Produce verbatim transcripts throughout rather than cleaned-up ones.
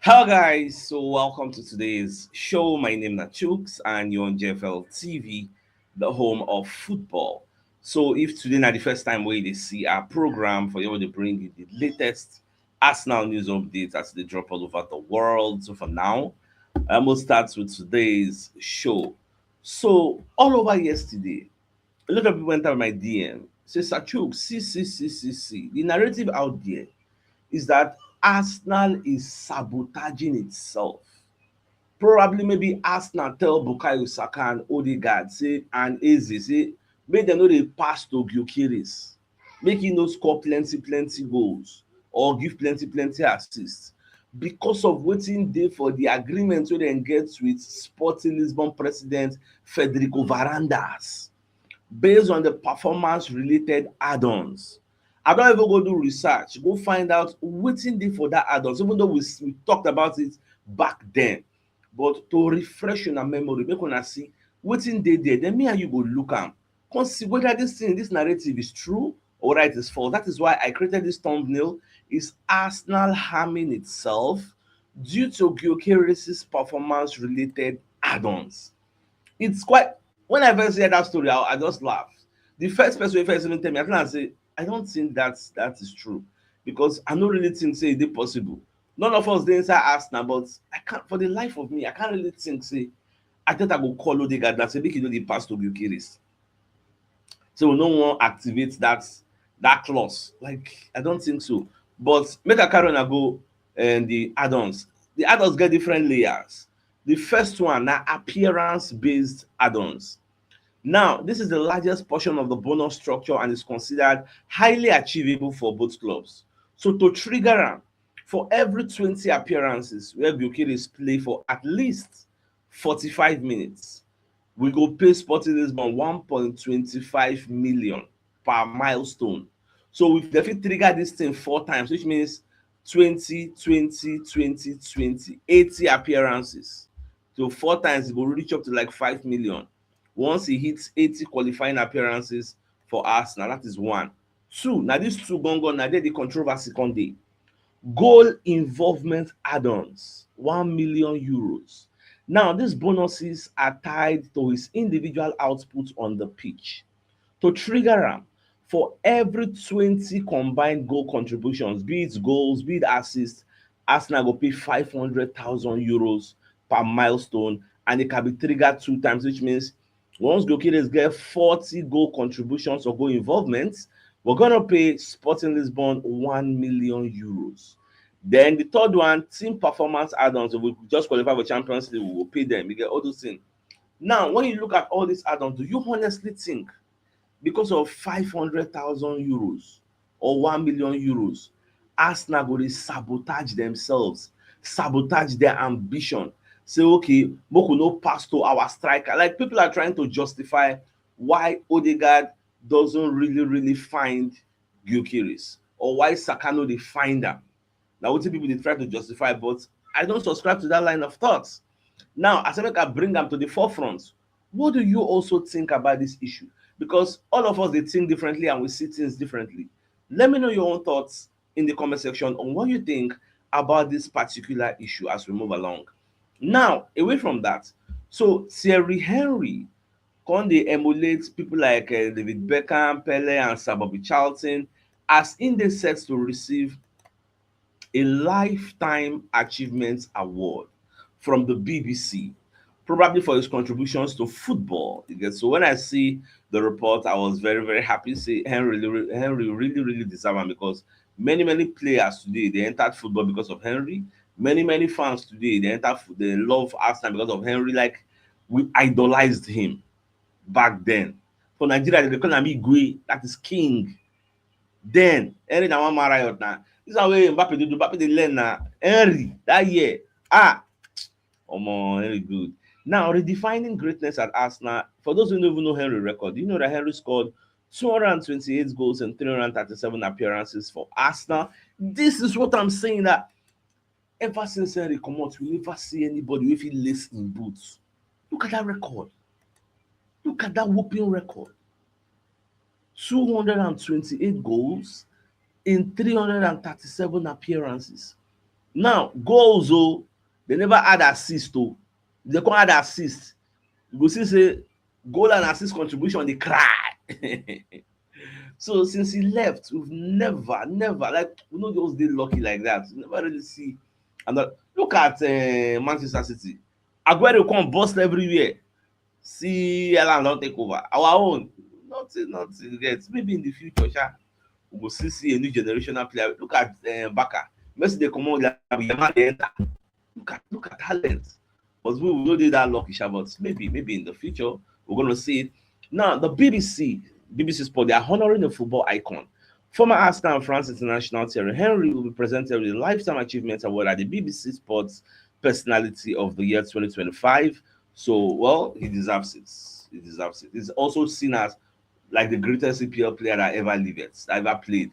Hello guys, so welcome to today's show. My name is Chooks and you're on J F L T V, the home of football. So if today na the first time wey you dey see our program, for you to bring you the latest Arsenal news updates as they drop all over the world. So for now, I will start with today's show. So all over yesterday, a lot of people enter my D M, say, "Sir Chooks, see, see, see, see, see." The narrative out there is that Arsenal is sabotaging itself. Probably maybe Arsenal tell Bukayo Saka and Odegaard, say, and Eze, say, make dem no dey pass to Gyökeres, make he no score plenty plenty goals or give plenty plenty assists because of wetin dey for the agreement wey dem get with Sporting Lisbon president Federico Varandas, based on the performance related add-ons. I don even go do research, go find out wetin dey for that add-ons, even though we, we talked about it back then. But to refresh una memory, make una see wetin dey there. Then me and you go look am, come see whether this thing, this narrative is true or whether it is false. That is why I created this thumbnail. Is Arsenal harming itself due to Gyökeres' performance-related add-ons? It's quite, when I first hear that story, I, I just laugh. The first person who first even tell me, I think I say, "I don't think that that is true," because I no really think say e dey possible. None of us dey inside Arsenal, but I can't, for the life of me, I can't really think say Arteta go call Odegaard and say, "Make you no dey pass to Gyökeres." So we no wan activate that that clause. Like, I don't think so. But make I carry una go and the add-ons. The add-ons get different layers. The first one na appearance-based add-ons. Now, this is the largest portion of the bonus structure and is considered highly achievable for both clubs. So to trigger am, for every twenty appearances where Gyökeres play for at least forty-five minutes, we go pay Sporting Lisbon one point twenty-five million per milestone. So if dem fit trigger this thing four times, which means twenty, twenty, twenty, twenty, eighty appearances. So four times, e go reach up to like five million. Once he hits eighty qualifying appearances for Arsenal, that is one. Two, now these two gongon, now they the controversy come dey. Goal involvement add-ons, one million euros. Now, these bonuses are tied to his individual output on the pitch. To trigger am, for every twenty combined goal contributions, be it goals, be it assists, Arsenal go pay five hundred thousand euros per milestone, and it can be triggered two times, which means once Gyökeres get forty goal contributions or goal involvements, we're gonna pay Sporting Lisbon one million euros. Then the third one, team performance add-ons. If we just qualify for Champions League, we will pay them. You get all those things. Now, when you look at all these add-ons, do you honestly think because of five hundred thousand euros or one million euros, Arsenal go dey sabotage themselves, sabotage their ambition? Say, "Okay, make we no pass to our striker." Like, people are trying to justify why Odegaard doesn't really, really find Gyökeres or why Saka no dey find am. Now, what people they try to justify, but I don't subscribe to that line of thoughts. Now, as I make I bring them to the forefront, what do you also think about this issue? Because all of us, they think differently and we see things differently. Let me know your own thoughts in the comment section on what you think about this particular issue as we move along. Now, away from that, so Thierry Henry come dey emulate people like, uh, David Beckham, Pele, and Sir Bobby Charlton as in they set to receive a lifetime achievement award from the B B C, probably for his contributions to football. You get, so when I see the report, I was very, very happy. Say Henry, Henry really, really deserve am because many, many players today, they entered football because of Henry. Many, many fans today, they enter, they love Arsenal because of Henry. Like, we idolized him back then. For Nigeria, they call him Igwe, that is king. Then Henry na one man riot na. This one wey Mbappe dey do, Mbappe dey learn na. Henry that year, ah, omo, Henry good. Now, redefining greatness at Arsenal. For those who don't even know Henry record, you know that Henry scored two hundred twenty-eight goals and three hundred thirty-seven appearances for Arsenal. This is what I'm saying, that ever since Henry come out, we never see anybody wey fit lace in boots. Look at that record. Look at that whooping record. Two hundred twenty-eight goals in three hundred thirty-seven appearances. Now, goals o, they never add assist o. They come add assist. You go see say goal and assist contribution dey cry. So since he left, we've never, never, like, we no just dey lucky like that. We never really see. And uh, look at uh, Manchester City. Aguero come burst everywhere. See, Alan don take over. Our own, nothing, nothing yet. Maybe in the future, sha, we go still see a new generational player. Look at uh, Baka. Messi dey comot, like, Yamal dey enter. Look at, look at talent. But we will not do that lucky, sha, but maybe, maybe in the future, we're going to see it. Now, the B B C, B B C Sport, they are honoring a football icon. Former Arsenal and France international Thierry Henry will be presented with a Lifetime Achievement Award at the B B C Sports Personality of the Year twenty twenty-five. So, well, he deserves it. He deserves it. He's also seen as, like, the greatest E P L player that ever lived, that ever played.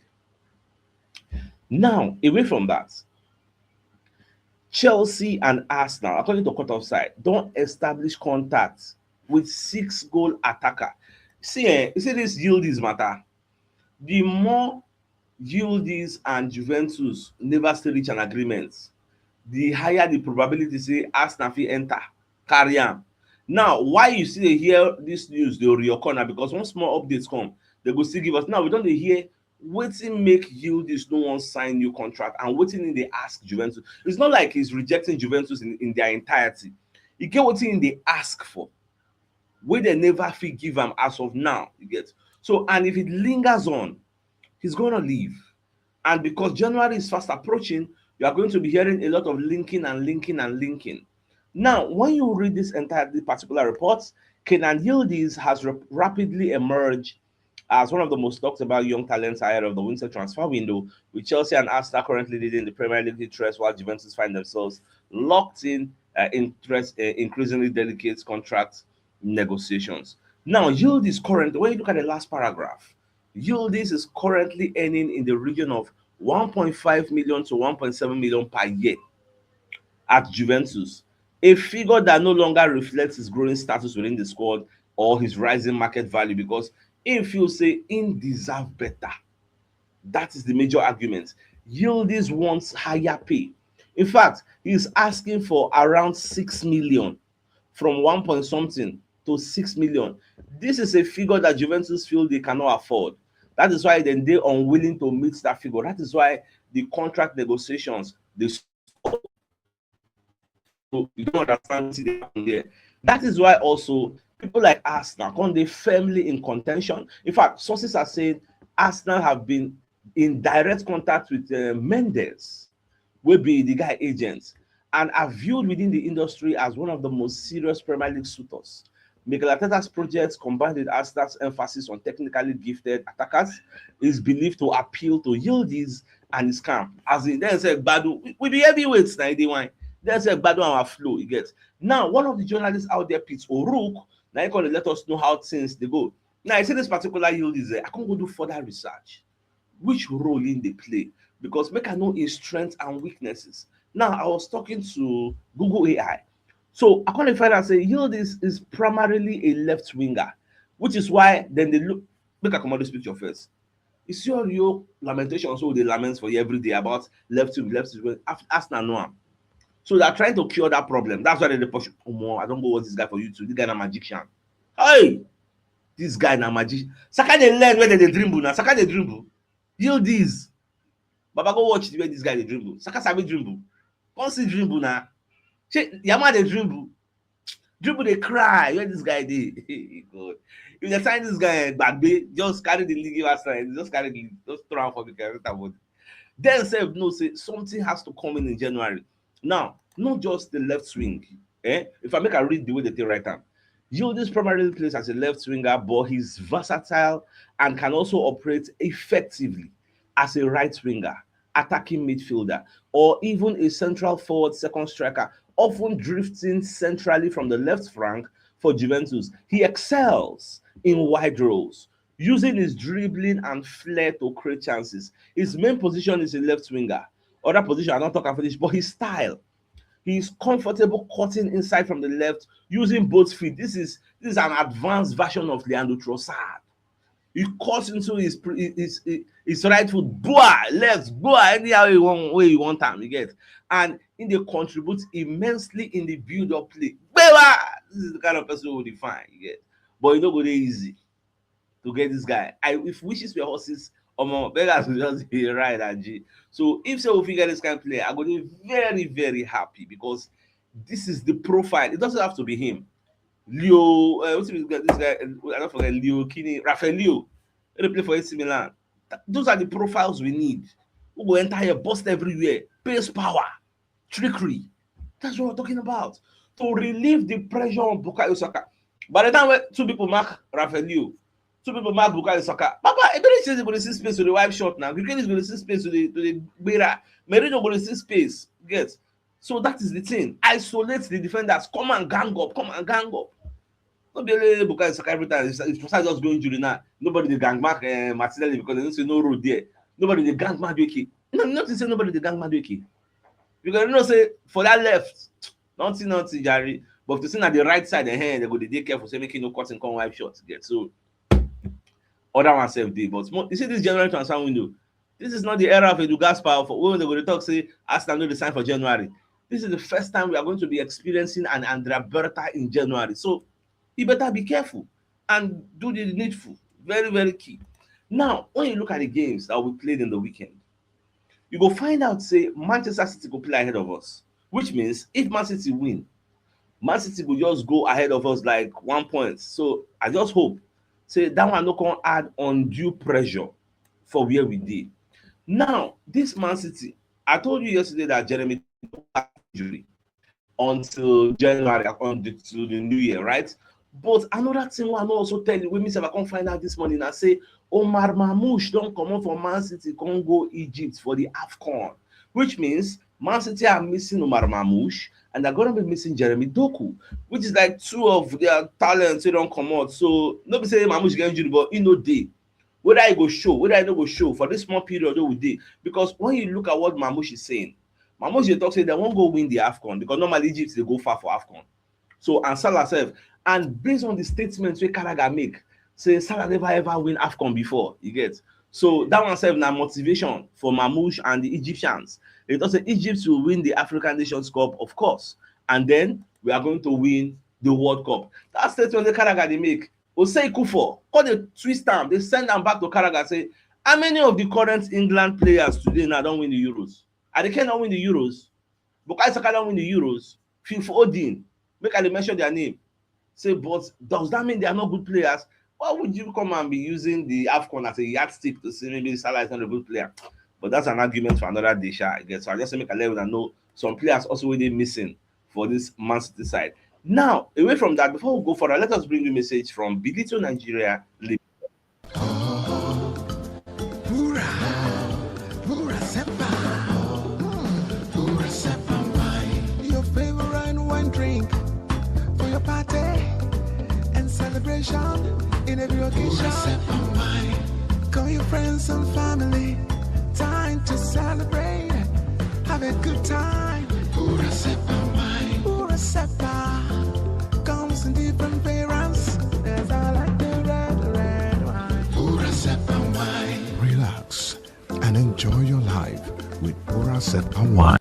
Now, away from that, Chelsea and Arsenal, according to Cut Offside, don establish contact with six-goal attacker. See, eh, you see this Yildiz matter? The more Yildiz and Juventus never still reach an agreement, the higher the probability say Arsenal fit enter, carry am. Now, why you still dey hear this news dey reoccur na because one small update come, they go still give us. Now, we don dey hear wetin make Yildiz no wan sign new contract and wetin he dey ask Juventus. It's not like he's rejecting Juventus in, in their entirety. E get wetin he dey ask for, wey they never fit give am as of now, you get. So, and if it lingers on, he's gonna leave. And because January is fast approaching, you are going to be hearing a lot of linking and linking and linking. Now, when you read this entire, this particular report, Kenan Yildiz has rap-, rapidly emerged as one of the most talked about young talents ahead of the winter transfer window, with Chelsea and Arsenal currently leading the Premier League interest, while Juventus find themselves locked in uh, interest, uh, increasingly delicate contract negotiations. Now, Yildiz currently, when you look at the last paragraph, Yildiz is currently earning in the region of one point five million to one point seven million per year at Juventus, a figure that no longer reflects his growing status within the squad or his rising market value, because he feels say he deserve better. That is the major argument. Yildiz wants higher pay. In fact, he is asking for around six million, from one point something to six million. This is a figure that Juventus feel they cannot afford. That is why then they are unwilling to meet that figure. That is why the contract negotiations, they, so you don't understand what they happen there. That is why also people like Arsenal come dey firmly in contention. In fact, sources are saying Arsenal have been in direct contact with uh, Mendes, wey be the guy agent, and are viewed within the industry as one of the most serious Premier League suitors. Mikel Arteta's project, combined with Arsenal's emphasis on technically gifted attackers, is believed to appeal to Yildiz and his camp. As in, dem say gbadu, we, we be heavyweights na, e dey wine. Dem say gbadu our flow, you get. Now, one of the journalists out there, Pete O'Rourke, now he come let us know how things dey go. Now, I say this particular Yildiz, eh, I come go do further research. Which role in dey play? Because make I know his strengths and weaknesses. Now, I was talking to Google A I. So I come find out say Yildiz is primarily a left winger, which is why then they look, make I comot this picture first. You see all your lamentations wey dey lament for you every day about left wing, left wing. Af-, Arsenal know am. So they are trying to cure that problem. That's why they dey push. Omo, I don go watch this guy for YouTube. This guy na magician. Hey, this guy na magician. Saka dey learn where they dey dribble now. Saka dey dribble. Yildiz. Baba, go watch the way this guy dey dribble. Saka sabi dribble. Come see dribble now. Shey Yamal dey dribble? Dribble dey cry. Where this guy dey? God. If they sign this guy, Gbagbe, just carry the league give us, just carry the league, just throw am for the guy. Then sef know say something has to come in in January. Now, not just the left wing. Eh? If I make I read the way they take write am, Yildiz primarily plays as a left winger, but he's versatile and can also operate effectively as a right winger, attacking midfielder, or even a central forward, second striker, often drifting centrally from the left flank for Juventus. He excels in wide roles, using his dribbling and flair to create chances. His main position is a left winger. Other position, I don't talk and finish, but his style. He is comfortable cutting inside from the left, using both feet. This is, this is an advanced version of Leandro Trossard. He cuts into his his his right foot, boa, left, boa, anyhow he want, where he want am, you get. And he dey contribute immensely in the build-up play. Gbewa! This is the kind of person we define, you get. But e no go dey easy to get this guy. I, if wishes were horses, omo, beggars will just dey ride and G. So if say we fit get this kind of player, I go dey very, very happy because this is the profile. It doesn't have to be him. Leo, uh, what's this guy? This guy, I don't forget Leo Kini, Rafael Leo. They play for A C Milan. Th- Those are the profiles we need. Who go enter here, bust everywhere, pace, power, trickery. That's what we're talking about. To relieve the pressure on Bukayo Saka. By the time when two people mark Rafael Leo, two people mark Bukayo Saka, Papa, Eberechi is going to see space to the wipe shot now. Gregory is going to see space to the to the Gbera. Merino going to see space. Get. So that is the thing. Isolate the defenders. Come and gang up. Come and gang up. No be only Bukayo Saka every time. It's, it's just going injury now. Nobody dey gang mark uh, Martinelli because they don't say no road there. Nobody dey gang mark Madueke. No, not to say nobody dey gang mark Madueke. Because you know say for that left, nothing, nothing, Jari. But if you see na the right side, eh, they go dey dey careful, say make you no cut and come wipe shot get. So other one sef dey. But mo- you see this January transfer window, this is not the era of Edu Gaspar for when they go to talk say Arsenal no dey sign for January. This is the first time we are going to be experiencing an Andrea Berta in January. So you better be careful and do the needful. Very, very key. Now, when you look at the games that we played in the weekend, you go find out say Manchester City go play ahead of us, which means if Man City win, Man City go just go ahead of us like one point. So I just hope say that one no come add undue pressure for where we dey. Now, this Man City, I told you yesterday that Jeremy injury until January, until the new year, right? But another thing I also tell you, when me I come find out this morning, I say Omar Mamouche don't come up for Man City, come go Egypt for the AFCON, which means Man City are missing Omar Mamouche and they're going to be missing Jeremy Doku, which is like two of their talents they don't come out. So nobody say Mamouche get injured, but you know they whether I go show, whether I no go show for this small period we dey. Because when you look at what Mamouche is saying, Mamouche dey talk say they won't go win the AFCON because normally Egypt they go far for AFCON. So and Salah self, and based on the statements wey Carragher make, say Salah never ever win AFCON before. You get so that one serve na motivation for Mamouche and the Egyptians. They talk say Egypt will win the African Nations Cup, of course, and then we are going to win the World Cup. That statement wey Carragher dey make, Osei Kufo, come dey twist am, dey send am back to Carragher say, how many of the current England players today now don win the Euros? Are they cannot win the Euros? Bukayo Saka don win the Euros. Phil Foden, make I dey mention their name. Say, but does that mean they are not good players? Why would you come and be using the AFCON as a yardstick to say maybe Salah is not a good player? But that's an argument for another day, sha, I guess. So I just make a level and know some players also wey dey missing for this Man City side. Now, away from that, before we go further, let us bring you a message from Bilito Nigeria Limited. Pura, pura sepa, pura sepa wine. Your favorite wine drink for your party and celebration in every occasion. Pura sepa wine. Call your friends and family. Time to celebrate. Have a good time. Pura sepa wine. Pura sepa comes in different variants. There's I like the red, red wine. Pura sepa wine. Relax and enjoy your life with Pura Sepa wine.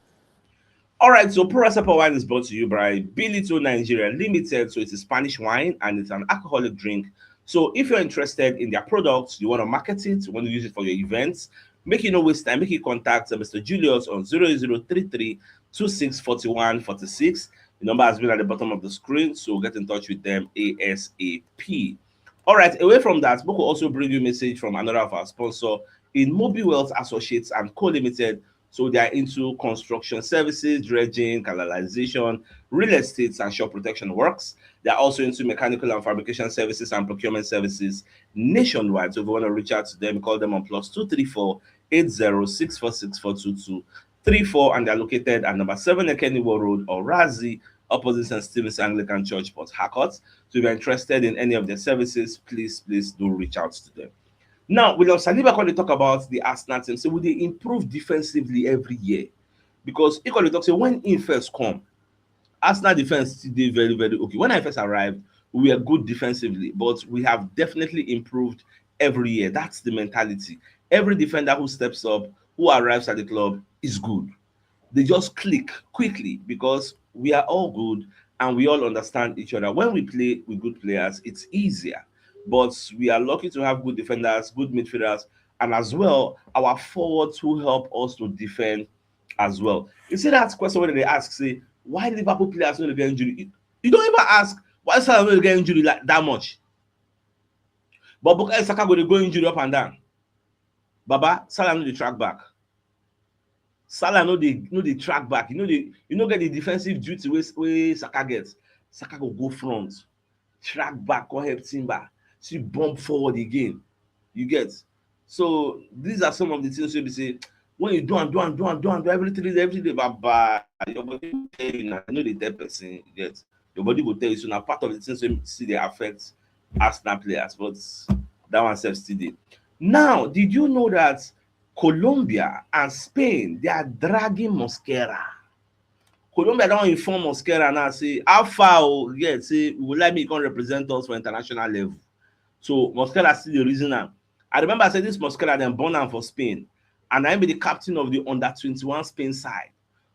All right, so Pura Sepa wine is brought to you by Bilito Nigeria Limited. So it's a Spanish wine and it's an alcoholic drink. So if you're interested in their products, you want to market it, you want to use it for your events, make you no waste time, make you contact uh, Mister Julius on zero zero three three two six forty-one forty-six. The number has been at the bottom of the screen, so get in touch with them ASAP. All right, away from that, Boko also bring you a message from another of our sponsor in Mobi Wealth Associates and Co Limited. So they are into construction services, dredging, canalization, real estate, and shore protection works. They are also into mechanical and fabrication services and procurement services nationwide. So if you want to reach out to them, call them on plus two three four eight zero six four six four two two three four, and they're located at number seven Ekeniwo Road, Orazi, opposite Saint Stephen's Anglican Church, Port Harcourt. So if you're interested in any of their services, please, please do reach out to them. Now, William Saliba come dey talk about the Arsenal team. So we dey improve defensively every year because he come dey talk say when he first come, Arsenal defense still dey very, very okay. When I first arrived, we were good defensively, but we have definitely improved every year. That's the mentality. Every defender who steps up, who arrives at the club, is good. They just click quickly because we are all good and we all understand each other. When we play with good players, it's easier. But we are lucky to have good defenders, good midfielders, and as well our forwards who help us to defend as well. You see that question wey dem dey ask, say, "Why Liverpool players no dey get injury?" You, you don't even ask why Salah no dey get injury like that much. But Bukayo Saka go dey go injury up and down. Baba, Salah no dey track back. Salah no dey, no dey track back. You know the, you no get the defensive duty wey, wey Saka gets. Saka go go front, track back, come help Timber. See, bump forward again. You get? So these are some of the things wey be say, when you do and do and do and do and do every three days, every day, baba, your body go tell you na. I no dey tell person, you get? Your body go tell you. So na part of the things wey still dey affect Arsenal players, but that one sef still dey. Now, did you know that Colombia and Spain, they are dragging Mosquera? Colombia don inform Mosquera now say, "How far o?" Yeah, say, "We would like me come represent us for international level." So Mosquera still dey reason am. I remember say this Mosquera, dem born am for Spain, and na him be the captain of the under twenty-one Spain side.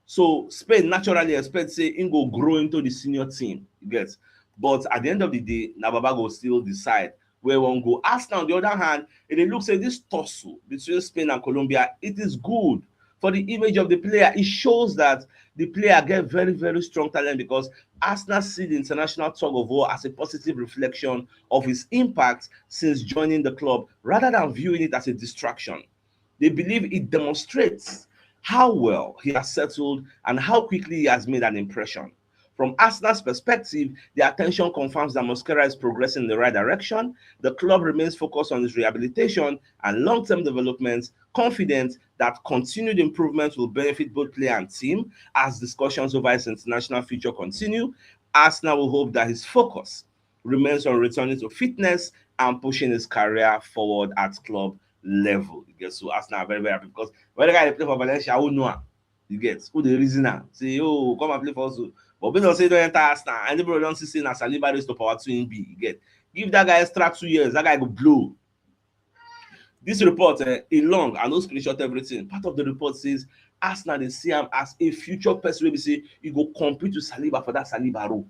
So Spain naturally expect say him go grow into the senior team, you get? But at the end of the day, na Baba go still decide where one go. Arsenal, on the other hand, e dey look say this tussle between Spain and Colombia, it is good for the image of the player. It shows that the player get very, very strong talent because Arsenal see the international tug of war as a positive reflection of his impact since joining the club rather than viewing it as a distraction. They believe it demonstrates how well he has settled and how quickly he has made an impression. From Arsenal's perspective, the attention confirms that Mosquera is progressing in the right direction. The club remains focused on his rehabilitation and long-term development, confident that continued improvement will benefit both player and team. As discussions over his international future continue, Arsenal will hope that his focus remains on returning to fitness and pushing his career forward at club level. You get? So Arsenal are very, very happy because when the guy dey play for Valencia, who know am? You get? Who dey reason am? Say, "Oh, come and play for us o." But based on say he don enter Arsenal, anybody don see say na Saliba raise to power two him be, you get? Give that guy extra two years, that guy go blow. This report, eh, e long, I no screenshot everything. Part of the report says Arsenal dey see am as a future person wey be say e go compete with Saliba for that Saliba role.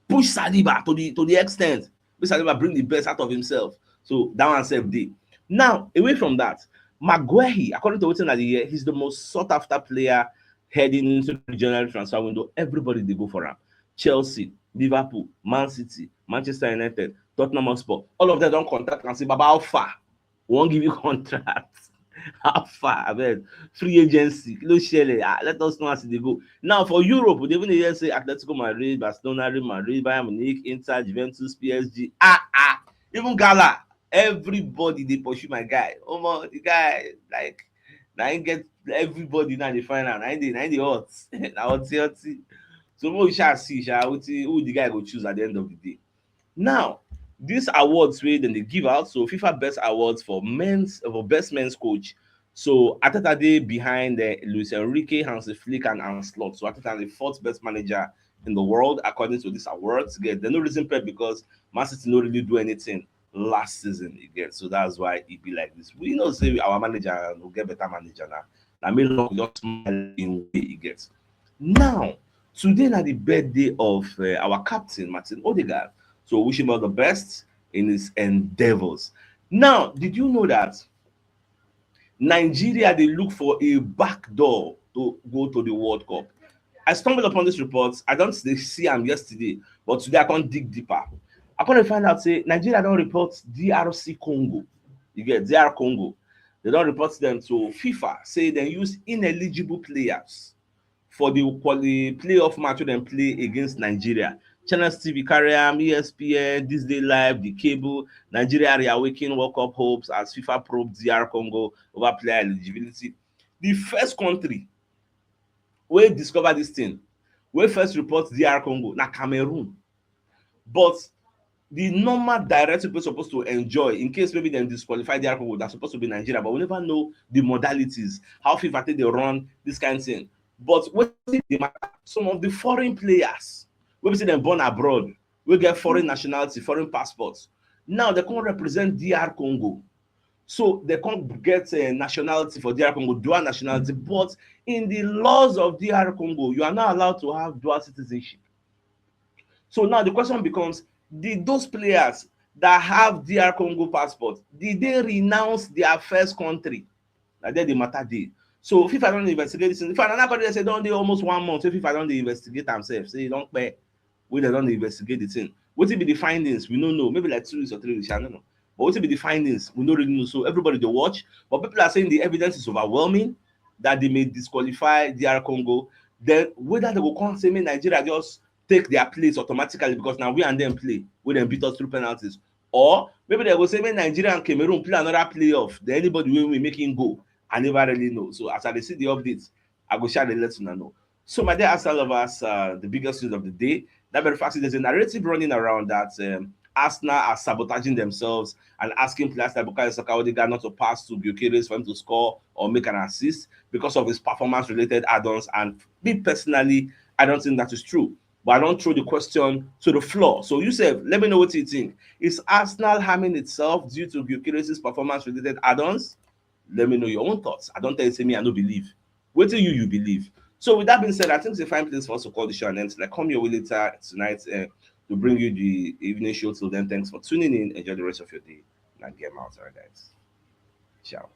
Push Saliba to the, to the extent wey Saliba bring the best out of himself. So that one sef dey. Now, away from that, Maguire, according to wetin I dey hear, he's the most sought after player heading into the January transfer window. Everybody dey go for am. Chelsea, Liverpool, Man City, Manchester United, Tottenham Hotspur, all of them don contact am say, "Baba, how far? We wan give you contract." "How far? Abeg, free agency, kí ló ṣẹlẹ̀? Ah, let us know as e dey go." Now for Europe, we dey even dey hear say Atletico Madrid, Barcelona, Real Madrid, Bayern Munich, Inter, Juventus, P S G. Ah, ah, even Gala, everybody dey pursue my guy. Omo, the guy, like, na him get everybody now dey find am. Na him dey, na him dey hot. Na hot, hot. So make we sha see sha wetin, who the guy go choose at the end of the day. Now, these awards wey dem dey give out, so FIFA best awards for men's, for best men's coach. So Arteta dey behind, uh, Luis Enrique, Hansi Flick, and Arne Slot. So Arteta na the fourth best manager in the world according to these awards. Again, dem no reason Pep because Man City no really do anything last season again. So that's why e be like this. We know say our manager go get better manager now. Na me luck just smile in way e get. Now, today na the birthday of, uh, our captain, Martin Odegaard. So wish him all the best in his endeavors. Now, did you know that Nigeria dey look for a back door to go to the World Cup? I stumbled upon this report. I don dey see am yesterday, but today I come dig deeper. I come dey find out say Nigeria don report D R C Congo. You get? D R Congo. They don report them to FIFA, say dem use ineligible players for the quali-, playoff match wey dem play against Nigeria. Channels T V carry am, E S P N, This Day Live, The Cable, Nigeria reawaken World Cup hopes as FIFA probe D R Congo over player eligibility. The first country wey discover this thing, wey first report D R Congo, na Cameroon. But the normal direct people supposed to enjoy, in case maybe dem disqualify D R Congo, that's supposed to be Nigeria, but we never know the modalities, how FIFA take dey run this kind thing. But wetin dey matter, some of the foreign players wey be say dem born abroad, wey get foreign nationality, foreign passports, Now they can't represent D R Congo. So they can't get a nationality for D R Congo, dual nationality. But in the laws of D R Congo, you are not allowed to have dual citizenship. So now the question becomes, did those players that have D R Congo passport, did they renounce their first country? Like that the matter did. So FIFA don't investigate this thing. If another country say don't they almost one month, so FIFA don't they investigate themselves, say don't pay. We they don't investigate the thing. What will be the findings? We don't know. Maybe like two weeks or three weeks, I don't know. But what will be the findings? We don't really know. So everybody they watch. But people are saying the evidence is overwhelming that they may disqualify D R Congo. Then whether they go come say, may Nigeria just take their place automatically because now we and them play, we then beat us through penalties. Or maybe they go say, may Nigeria and Cameroon play another playoff. Then anybody will be making goal. I never really know. So as I see the updates, I go share the lesson I know. So my dear Arsenal lovers, uh, the biggest news of the day. That very fact is there's a narrative running around that um, Arsenal are sabotaging themselves and asking players like Bukayo Saka, Odegaard not to pass to Gyökeres for him to score or make an assist because of his performance-related add-ons. And me personally, I don't think that is true. But I don't throw the question to the floor. So you say, let me know what you think. Is Arsenal harming itself due to Gyökeres' performance-related add-ons? Let me know your own thoughts. I don't tell you say me I no believe. Wait till you you believe. So with that being said, I think it's a fine place for us to call the show and end. Like come your way later tonight uh, to bring you the evening show. Till then, thanks for tuning in. Enjoy the rest of your day and get out, all right, guys. Ciao.